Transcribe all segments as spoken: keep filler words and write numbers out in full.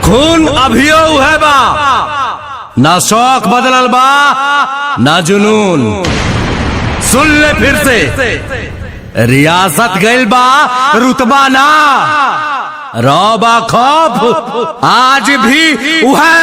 खून अभियो उहे बा, ना शौक बदलल बा, ना जुनून। सुन ले फिर से, रियासत गइल बा, रुतबा ना। रौब आ खौफ आज भी उहे।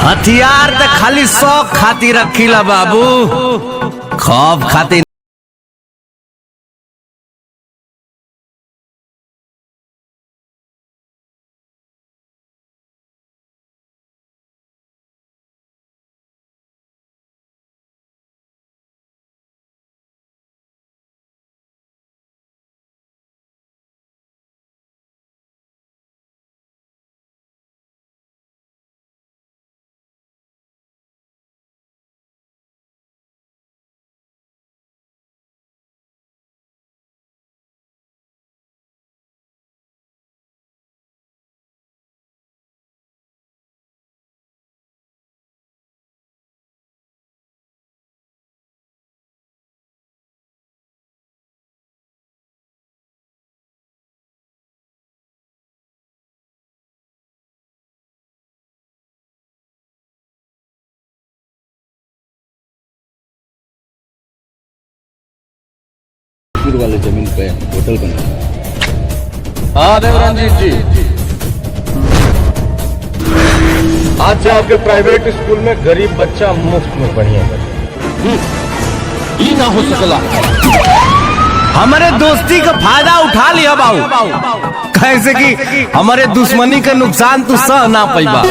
हथियार त खाली शौक खातिर रखीला बाबू, खौफ खातिर। दूर वाले जमीन पे होटल बना। हाँ, देव रंजीत जी, आज से आपके प्राइवेट स्कूल में गरीब बच्चा मुफ्त में पढ़िए। हम्म, ई ना हो सकला। हमरे दोस्ती का फायदा उठा लिया बाबू, कैसे कि हमरे दुश्मनी का नुकसान तू सह ना पैबा।